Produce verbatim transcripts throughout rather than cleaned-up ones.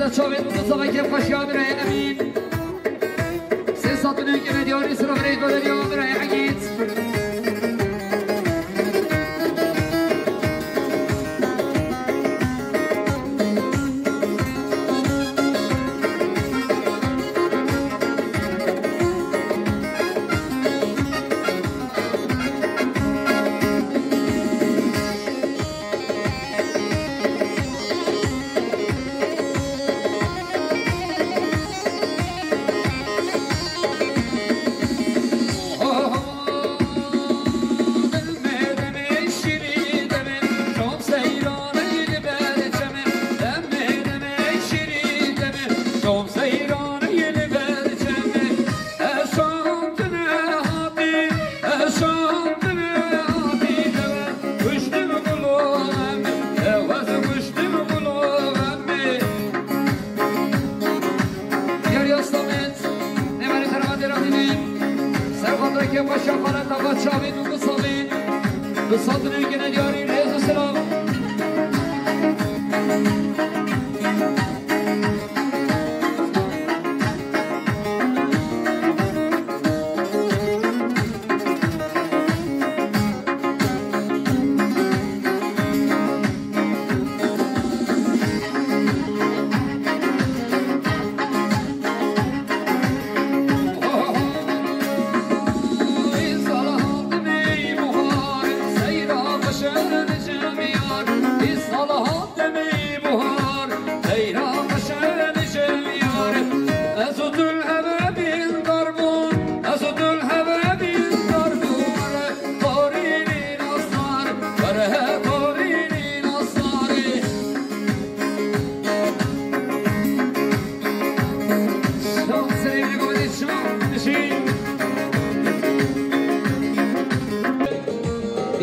Çavên Mustafa Kêfxweşiya Birayê Emîn. Sê sed û newkene diyarî sira birayê Galeriya Birayê Egîd. Diyar Yaslamet, Neverê Xerabatê Rahîmê, Serxateke Paşa Xaleta Çavên û Misalên, bi sed û newî gene diyarî rêz û silav.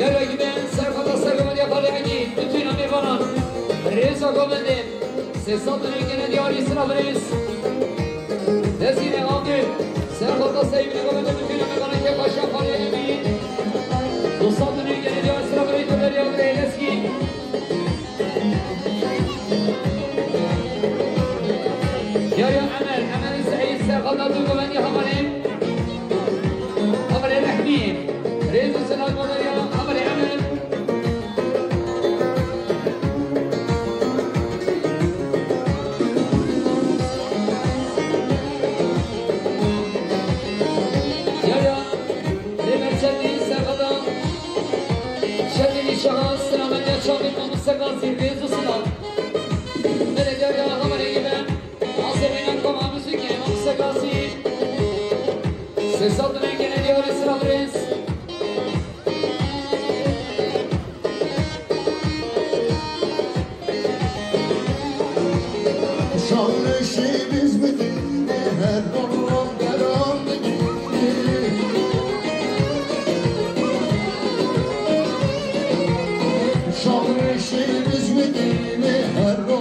Yere giden serfata serfata yapar demek ki bütün Amerikanan. Reza Gomende. Sesat dönükene diyar İsra Brez. Dezine Angü. Serfata sevgili Gomende bütün Amerikanan. Kepaşa Fahriye Emin. Dostat dönükene diyar İsra Brez. Dönükene diyar İsra Brez. Yaya Emel, Emel Seîd, Serxada Dûguvendî Hamalê, Hamalê Rehmî, Rêz û Selam Madalya, Hamalê Emel. Yaya, Lê Merçendî, Serxada, Şendî Şahan, Selametiya Çavên Mamoste Gazî, Rêz û Selam. Belediya ya Hamarê Îben, Azerbaycan Koma Müzikê, Mamoste Gazî. Sesat Rengene Diyarê Sira Brez. Şanlışımız bütün her ron ron deran Şanlışımız bütün her ron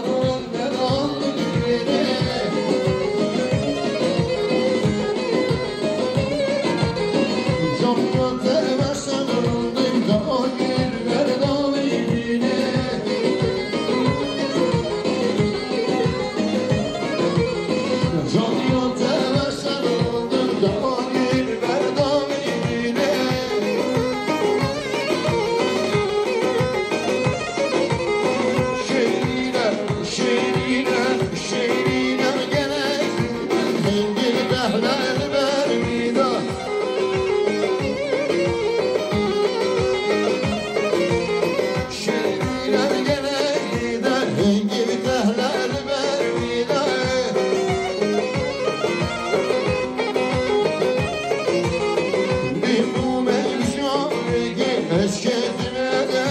Şêrîne, şêrîne, gelek hingî behlel bermîda. Şêrîne, gelek de hingî behlel bermîda. Bî bû me şarikî eşketine de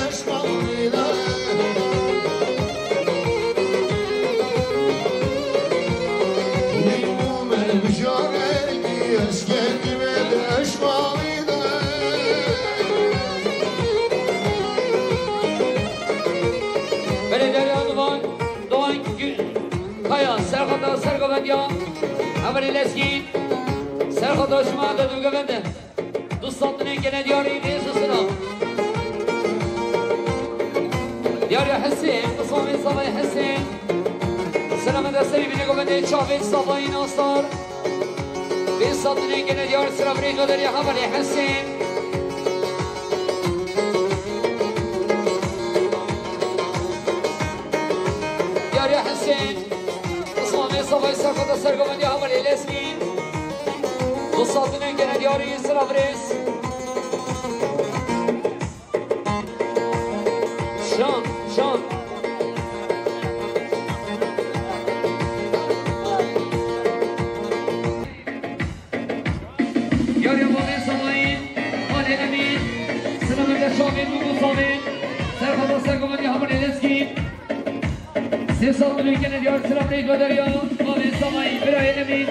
Belediye Doğan, Doğan Gü-, Kaya, Serxata Sergovendiya, Hevalê Lezgîn, Serxata şima de dûgevende. Dûstan dinê gene diyarî rêz û silav. Diyarê Hesên, qismê zavayê Hesên. Selamet Serî bine govendê çavên Savayî Nasar. Bê sat dinê gene diyar sira birê Goderiya Hevalê Hesên. Diyariya Hesên. Osman bê Savayî serkota sergovendiya Hevalê Lezgî. Bê sat dinê gene diyarî sira birêz. Şan, şan. Yarê Malê Savayî, Malê Emîn, Silamet Şavê, Mugo Savê, Serxata Sergovendiya Hevalê Lezgî. Sê sal milî gene diyar sira birê Goderiya, Malê Savayî, birayê Emîn.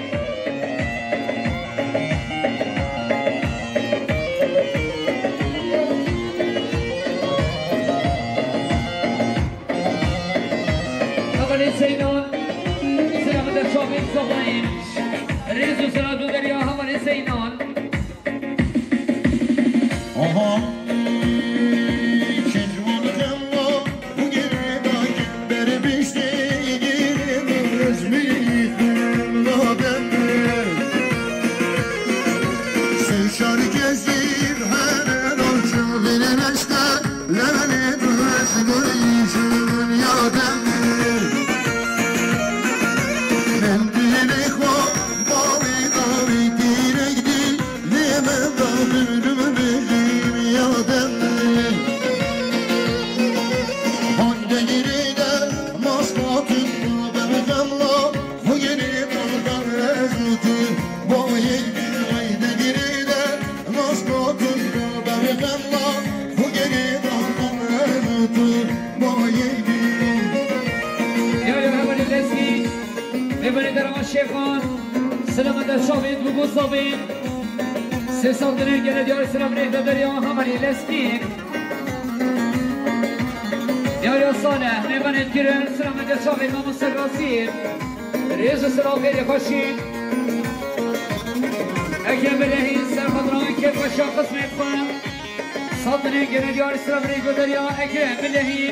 Hevalê Seynan, selamet e çavên Savayî. Rêz û selamet û deriya Hevalê Seynan. Aha. Çi ciwan xemla, bu gerê dakin berbiştê, gerê rejmî xemla demê. Sê şar kesî here navçe vêrê reşte. Levelê duşmî jûn ya demê. Mendîlê xwe bavê dawî dîrek dî, lê min da bibim bijîm ya demê. Hande girê de maska tut bebe xemla, xwe gerê baba ez û tu, ba yek bî hayde girê de. Nasgotin bebe xemla, xwe gerê baba ez û tu, ba yek bî. Ya ya Hevalê Lezgî, mêvanê derama Şêxan, silamete çavên Mugo Savê. Sê sal dinê gene diyar silam rêde derya Hevalê Lezgî. Ya ya Saleh, mêvanê kirin, silamete çavên Mamoste Gasî. Rêz û silav xêrê xweşî. Ekrem Bilehî, serxwedana wî kêfxweşa qismê xwe. Sat dinê gene diyar sira birê Goderiya Ekrem Bilehî.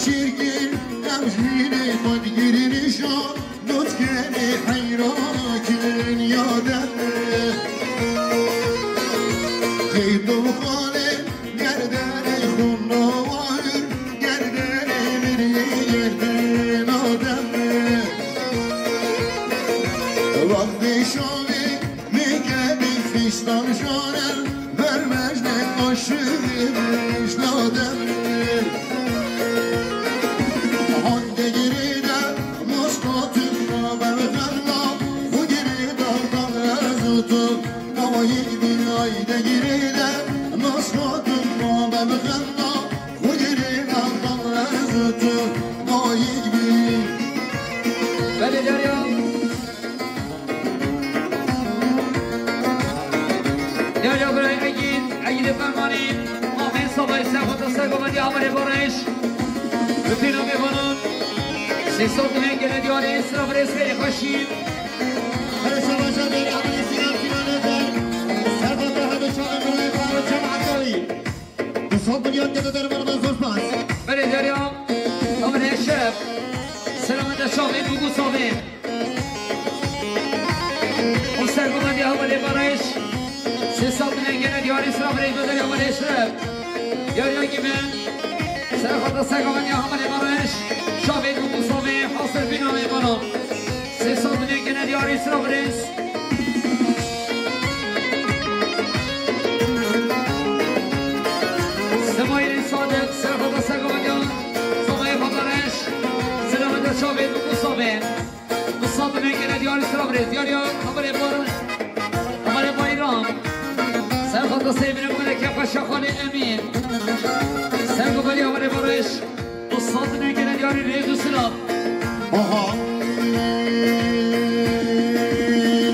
Çirkin em jî lê xwe digirî nîşan. Dotkenê heyran kirin ya demê. Qeydo xalê gerdenê xunda wayir, gerdenê mirî gerdena demê. Wextê şavê mekebî fîstan şanem. Vermejne aşığıymış nademli. Hayde giride maskatın ma bevgenla, bu giride dağdan ezutu. Ama yek bin hayde giride maskatın ma bevgenla, bu giride dağdan ezutu. Ama yek bin. Belê Derya. Ya ya birayê Egîd, Egîdê Fermanî, Amên Sabayî, Serxweta Sergovendiya Hevalê Barış. Bi pêna mêvanan, sê sal dinê gene diyarê sira birêz xêrê xweşî. Herê şebaşa dêrê Hevalê Sînan Sînan Ezer, Serxweta Hebê Çavê Birayê Xalo Çem Eqelî. Bi sal milyon gede derman ve zor spas. Belê Derya, Hevalê Eşref, selamete çavê Mugo Savê. O sergovendiya Hevalê Barış. Sê sal dinê gene diyarî sira birê Goderiya Hevalê Eşref. Diyariya Gîmen. Serxweta sergovendiya Hevalê Barış. Şavê Mugo Savê. Hasir bîna mêvanan. Sê sal dinê gene diyarî sira birêz. Semaîlê Sadiq. Serxweta sergovendiya Savayê Barış. Selamete çavê Mugo Savê. Bi sat dinê gene diyarî sira birêz. Diyariya Hevalê Bar-, Hevalê Bayram. Serxweta Seyvine bimine kefxweşa Xalê Emîn. Sergovendiya Hevalê Barış. Bi sat dinê gene diyarî rêz û silav. Aha.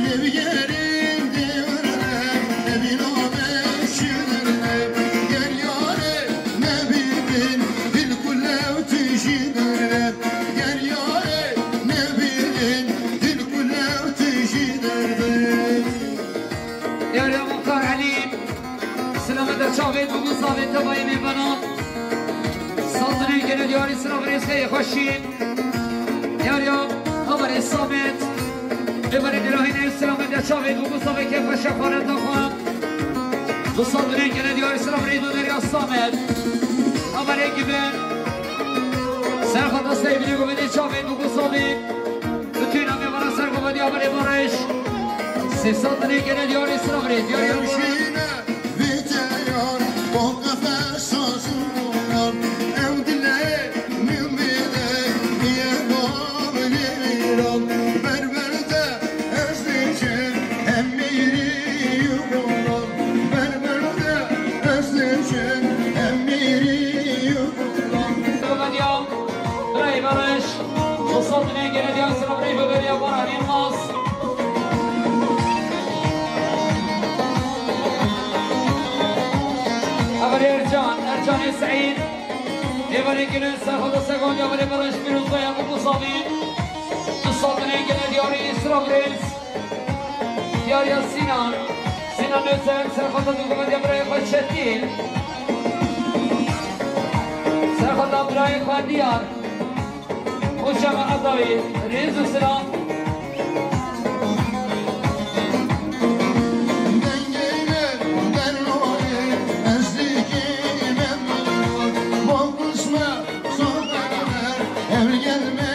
Lê bi gerîn dêwrem, ne bîna beşirem. Ger yarê ne bîbin, dil kulew tijî derem. Ger yarê nebînin, dil kulew tijî derdin. Yarê Muxtar Elî, silamete çavê Mugo Savê tevayê mêvanan. Sat dinê Diyarî silav rêzgehê xweşî. Diyariya Amerê Samet. Bêberê dirahînê silamet ya çavê ku ku savê kêf xweşe xwareta xwe. Bi sed binê gele diyarî silav rêz û derya Samet. Amerê gibi. Serxata sey binê ku binê çavê ku ku savê. Bütün amê bana serxata diya Amerê Barış. Sê sed binê gele diyarî silav rêz. Diyarî Amerê. Vî teyar, bol qefes sazin boyan, ew dilê min bide, ye bavlêran, berber de ez diçim, em mêrî û boran, berber de ez diçim, em mêrî û boran. Rey Barış, bu sazine gele diyan sıra rey beberiya Baran Yılmaz. Evelê Ercan, Ercanê Seîd. Êvarê gilin serxweda Segon, evelê Barış Pîrozaya Mû Musavî. Bi sazine gele diyarî Îsra Birêz. Diyariya Sînan. Sînan Özen, serxweda dûgumediya birayê xwe Çetîn. Serxweda birayê xwe Diyar. Hocam Adawî, rêz û silam. Dengê me dermanê, ez dikî me mezar. Bol qisme sohbetler, ev gel me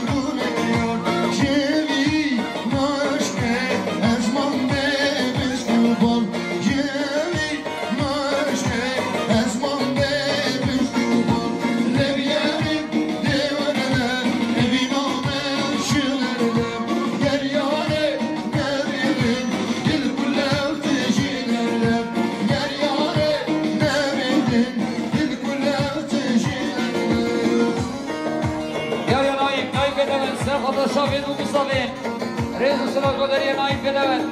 gune yar. Şevî maşke, ez mam be bişku bol. Şevî Ya, ya, Naîm, Naîm Bedeven, serxweda şavên û Musavên. Rêz û silav goderiyê Naîm Bedeven.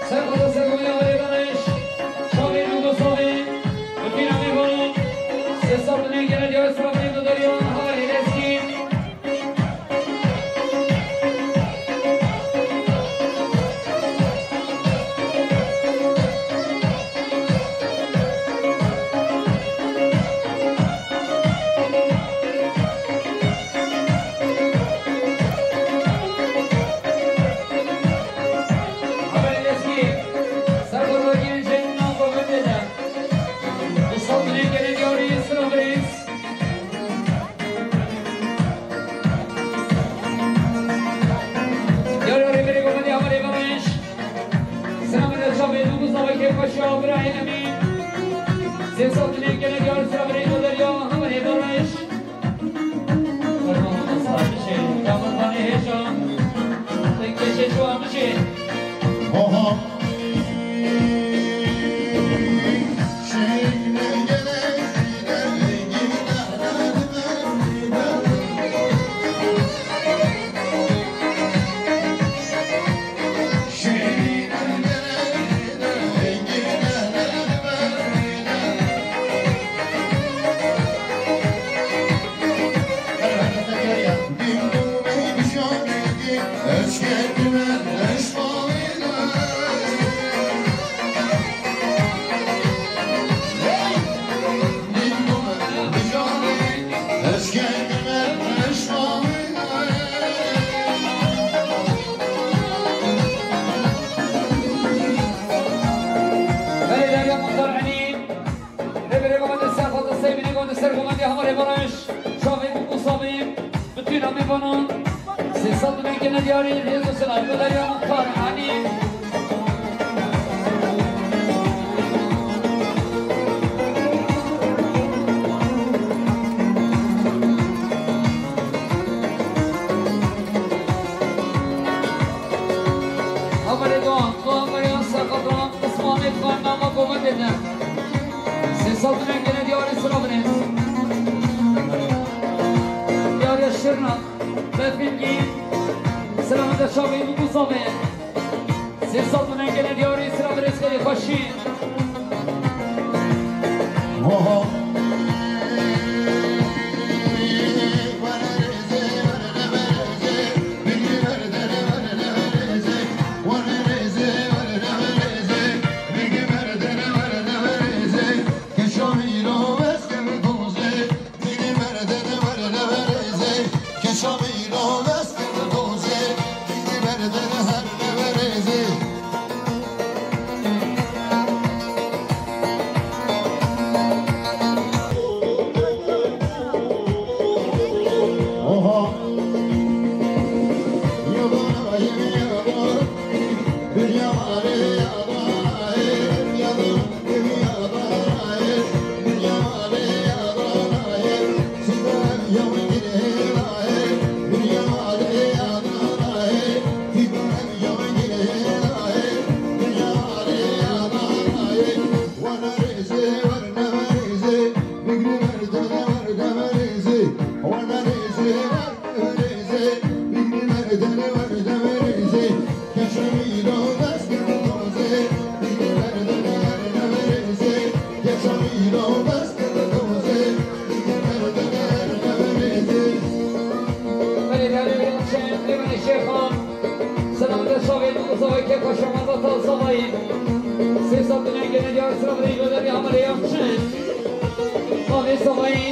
Serxweda Segonya Amerê Barış, çavên Yugoslavî, Rutîna Mîvano, sê sed binê gele diyar sirafê doderiya Amerê Lezgî. Amerê Lezgî, serxweda gencên nav govendê de. Bi sed binê gele diyarî silav rêz. Diyarê rêberê govendê Amerê Barış. Silamet ya çavê dû ku zavekê xweşa birayê Emîn. Sê sed binê gele diyar silav rêz û derya Amerê Barış. Ferman masa bişê, kamil vanê hêja. Tek keşê çuwa bişê. Oha. Belê Derya Muxtar Elî. Rêberê Komendê Serxweda Seybînê Komendê Serkomendê Hamarê Barış, çavê Musabî, bütün amîvanan, sê sed binê gele diyarî, rêz û silav. Derya Muxtar Elî. Berê Doğan, Doğan Berê Serkatan, Osmanê Xan, nama Gometê de. Sê sal dine gene diyarê Sirabinê. Diyarê Şirnak, Befingî, Selamet Şavê û Buzavê. Sê sal dine gene diyarê Sirabinê, xeyrê xweşî. Oho. Belê, belê, belê, Şêxan. Selamet Şavê, Zavayê Kêfa Şamata Zavayê. Sê sal dine gene diyar Sirabinê, Goderê Hamalê Yalçin. Bavê Zavayê,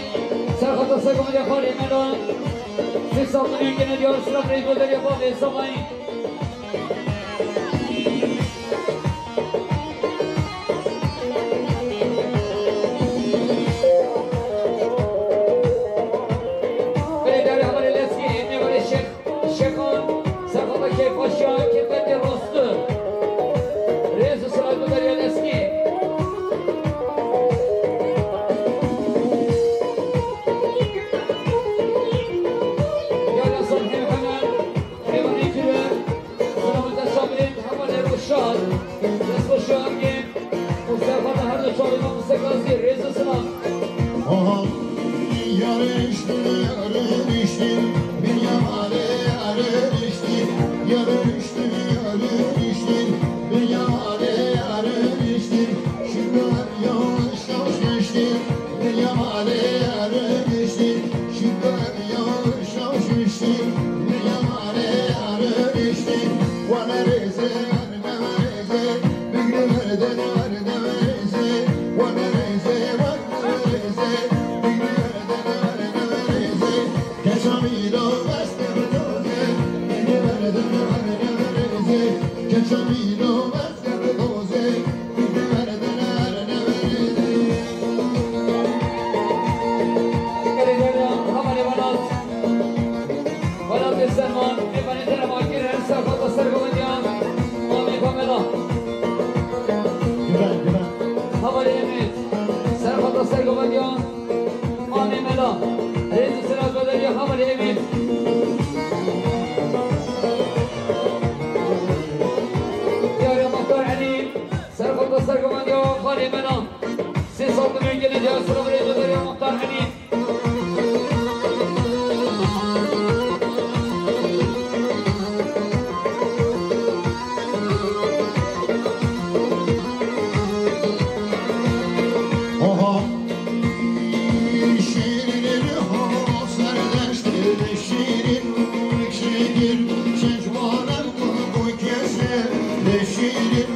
Serxata Sergometê Xalê Mela. Sê sal dine gene diyar Sirabinê, Goderê Bavê Zavayê. Belê, diyarê Hamalê Lezgî, ênê were Şêx, Şêxan, Serxata Kêfa Şiya, Kêfetê Rostî. Rêz û silav bi beriya Lezgî. Ya Lezan hêv hemen, hêvanê kire. Selamet Şamirê, Hevalê Ruşan, Destxweşiya Ergên û Serxata her du çavê me Musa Gazî, rêz û silav. Aha, yarê riştin, yarê riştin, binya malê yarê riştin, yarê riştin, yarê riştin, binya malê yarê riştin, şigar yavaş yavaş riştin, binya malê yarê riştin, şigar yavaş yavaş riştin, binya malê yarê riştin, wana rêzê. Welatê Servan, mêvanê te re ma kir, her serxweta sergovendiyan, mamê xwe mela. Hevalê Emîd, serxweta sergovendiyan, mamê mela. Rêz û silav bi beriya Hevalê Emîd. Diyarê Muxtar Elî, serxweta sergovendiyan, xalê mela. Sê sal dine gene diyar Sirabinê, Goderê Muxtar Elî. Oha. Şîrin ho serdestê şîrin, şîrin, çeşmanem bu kese, şîrin,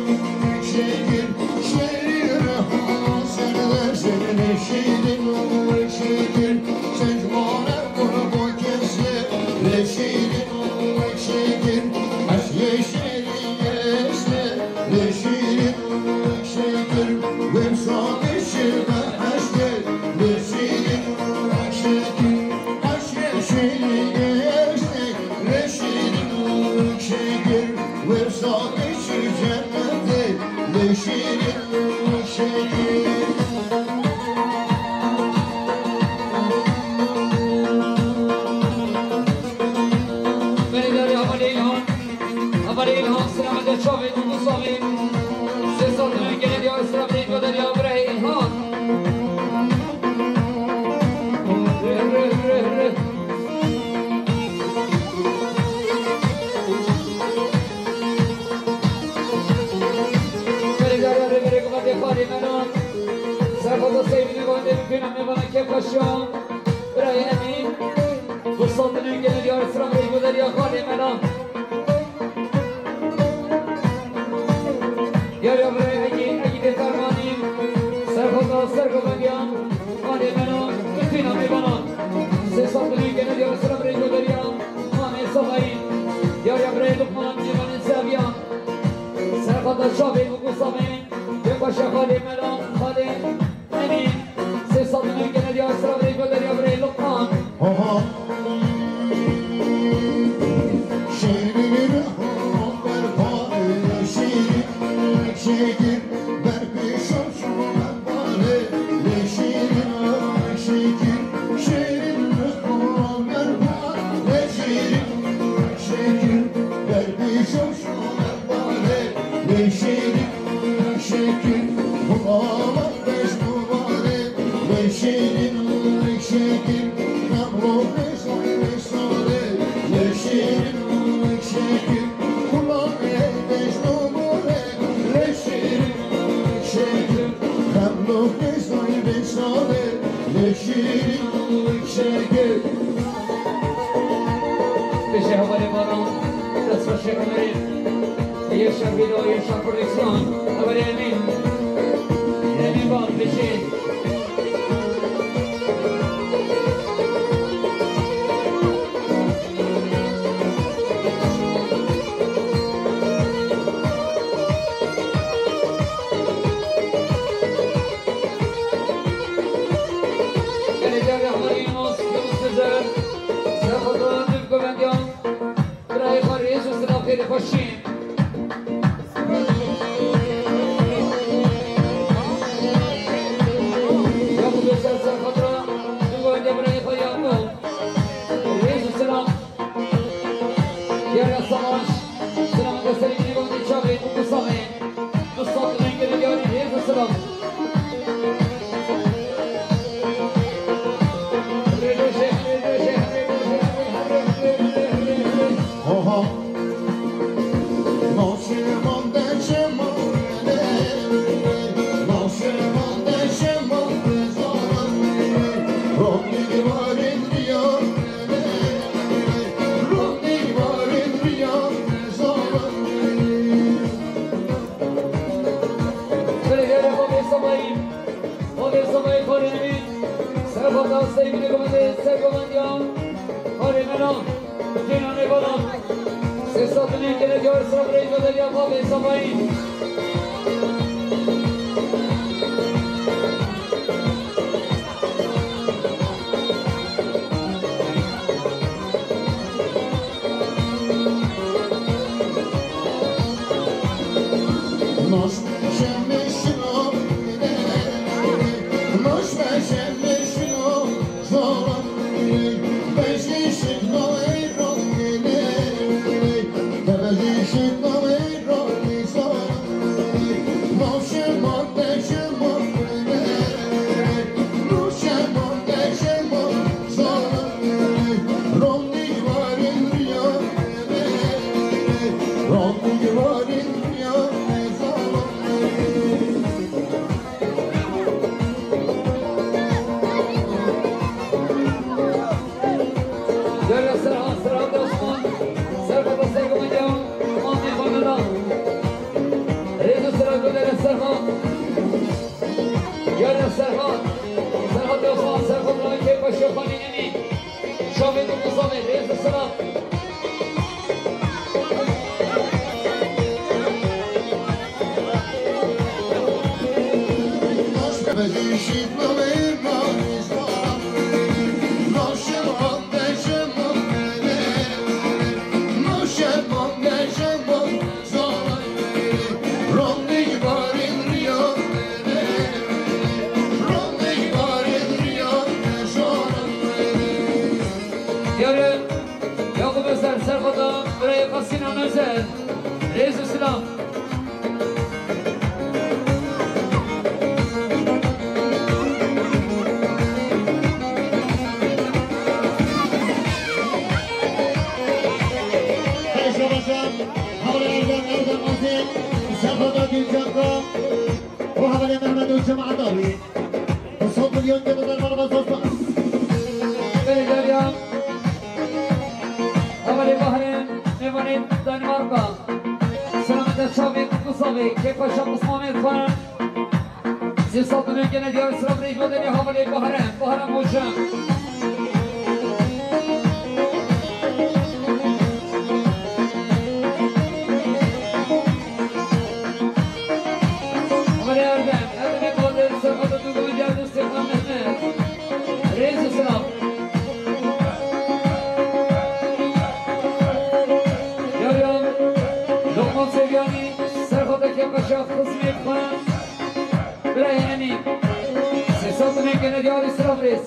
şîrin, şîrin ho serdestê şîrin, şîrin, çeşmanem bu kese, şîrin, şîrin, ez yeşil yeşil, şîrin, şîrin, wem sağ şîrin, Belê diyarê Hevalê Îlhan, Hevalê Îlhan, Çavê Dû Musamê. Sê sal din gele diyar sira birê Goderya birê Îlhan. Rih, rih, rih, rih. Berê diyar rê berê gumetê xalê meno. Serxoza seyvînê gumetê bipîna mêvana kêfxweşiya. Birayê Emîn. Bi sal din gele diyar sira birê Goderya xalê meno. Yar ya birê Egî, Egî dê Fermanî, serxoza sergovendiyan, xalê meno, bütün amêvanan. Sê sal bilî gene diyar sira birê Goderiyan, Mamê Savayî. Yar ya birê Lukman, Cîvanê Seviyan. Serxoza Şavê û Gusamê, yê paşa xalê meno, xalê Emîn, sê sal din gene diyar sira birê Goderiya birê Luqman. Aha. Şêrînî berparê şêrîn, şêrîn ber pêşa şû berparê lê şêrîn, şêrîn, şêrîn berparê şêrîn, şêrîn ber pêşa şû berparê lê şêrîn, şêrîn, bu awa Lê şêrîn, lê şêrîn, em rojê soy vê salê. Lê şêrîn, lê şêrîn, kulağê dejno more. Lê şêrîn, lê şêrîn, em rojê soy vê salê. Lê şêrîn, lê şêrîn. Bêje hevalê baran, dest xweş Şêx Emerê. Yaşa Bilo, yaşa Kurdistan. Hevalê Emîn. Emîn Ban, bêje. Gelê Rehmanî Yunus, Yunus Sezer. Serxoza Dû Govendiyan. Birayê xwe rêz û silav xêrê xweşî. Yaqûb Sezer Xatra, Dû Govendiyan birayê xwe Yaqûb. Rêz û silav. Yara savaş. Silav desteri gîrî çavê û kusamê. Mustafa Dengeli yarî hêz û silav. Oha. Navşê van de çema, navşê van de çema, zaten rondî varên riya, rondî varên riya, zaten. Belediye Bavê Sabayî, Bavê Sabayî Xalê Emîn, Serxoza Seyvînê Gomendê, Sergovendiyan, Xalê Mena, Cînanê Balan, sê sed milyon gele diyar sira birê Goderiya Bavê Sabayî. Gel Serhat, Serhat Osman. Serhat Osman, Serhat Osman. Rêz û silav Goderiya Serhat. Yara Serhat. Serhat Osman, Serhat Rake, Paşa Xanî Emîn. Şavê Dû Musamê, rêz û silav. Çaka û hevalê Mehmet û cemaeta wî. Bi sed milyon ke bi derman ve sospas. Belediye hevalê Bahre, mêvanê Danimarka. Selamete çavê Kukusavê, kêfa şa Osmanê xwe. Sê sed milyon gene diyar sira birêj ve derê hevalê Bahre, Bahre Moje. Hevalê Erdem, Erdemê Badir, Serhat Dugul, Geldi Stefan Mehmet. Rêz û silav. Yariyan, Lokman Sevyanî, Serhat Ekem Paşa, xizmê xwe. Birayê Emîn, sê sed milyon gene diyarî silav rêz.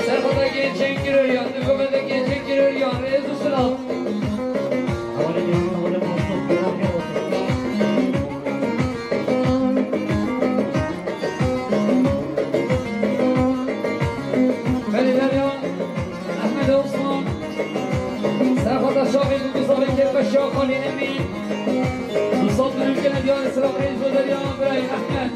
Serxwedekê Cengiroriyan, dixwedekê Cengiroriyan, rêz û silav. Belê Derya, Ehmed Osman, Serxwata Şavê, Duguzavê Kêfeşiya Xalî Emîn, du sed milyon gene diyarê silav rêz û derya birayê Ehmed.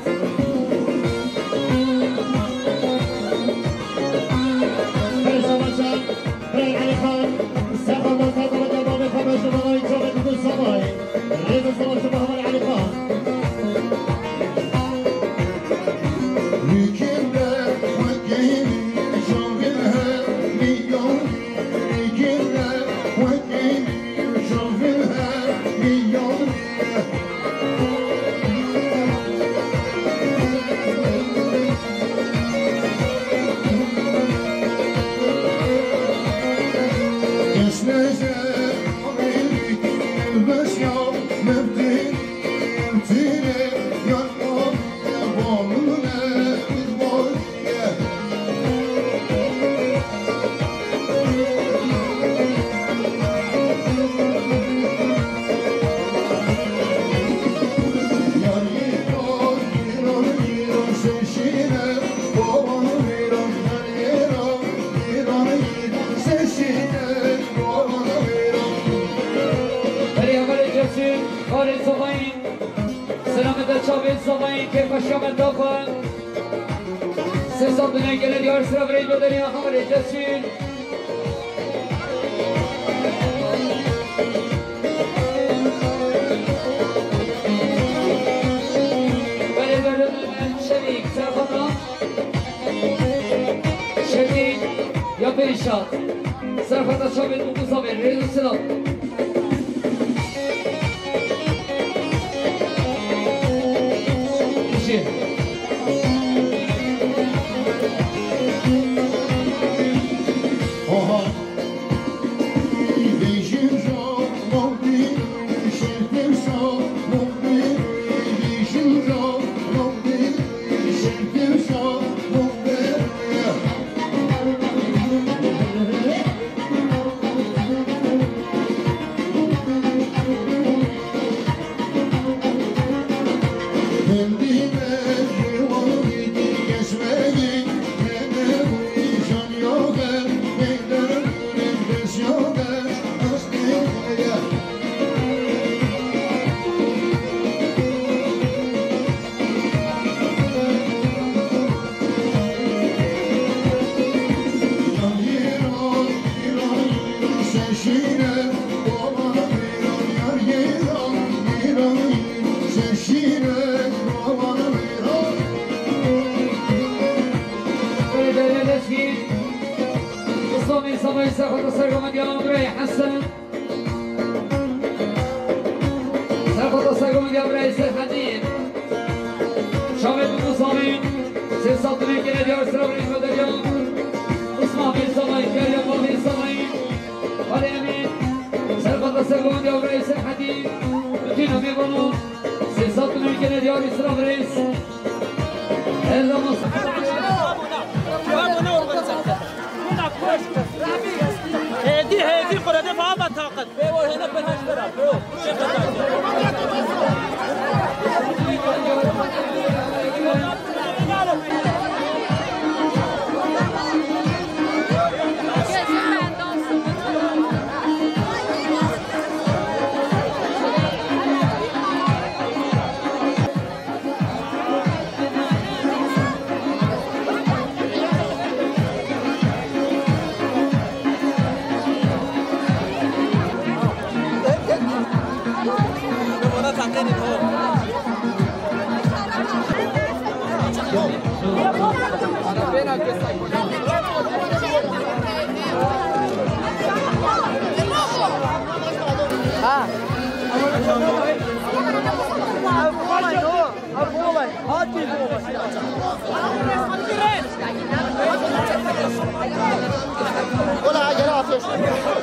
Belê Şabaşa. Birayê Elî Xan, Serxwata Serxwata Cevabê xwe meşe danayî çavê Dugul Savayê. Rêz û silav ji bo hevalê Elî Xan. Berê hevalê Cesûr, karê Zavayî, selamete çavê Zavayî, kêfa şameta xwe. Sê sed milyon gele diyar sira birê doderiya hevalê Cesûr. Berê berê Şevîk, Serxwata. Şevîk ya Berîşat. Serxwata çavê Duguzavê, rêz û silav. Jê. Islamê Samay Serxweta Sergomendiya Andrey Hesen. Serxweta Sergomendiya Andrey Serhedî. Şamê bi Musamî. Sê sed û newkene diyar sira birêz Bedeliya. Islamê Samay, Kerya Bavê Samay. Xalê Emîn. Serxweta Sergomendiya Andrey Serhedî. Bütün Emîn Banu. Sê sed û newkene diyar sira birêz. Hêdî, hêdî, xwe de fa be taqet. Wala, gel, afiyet olsun.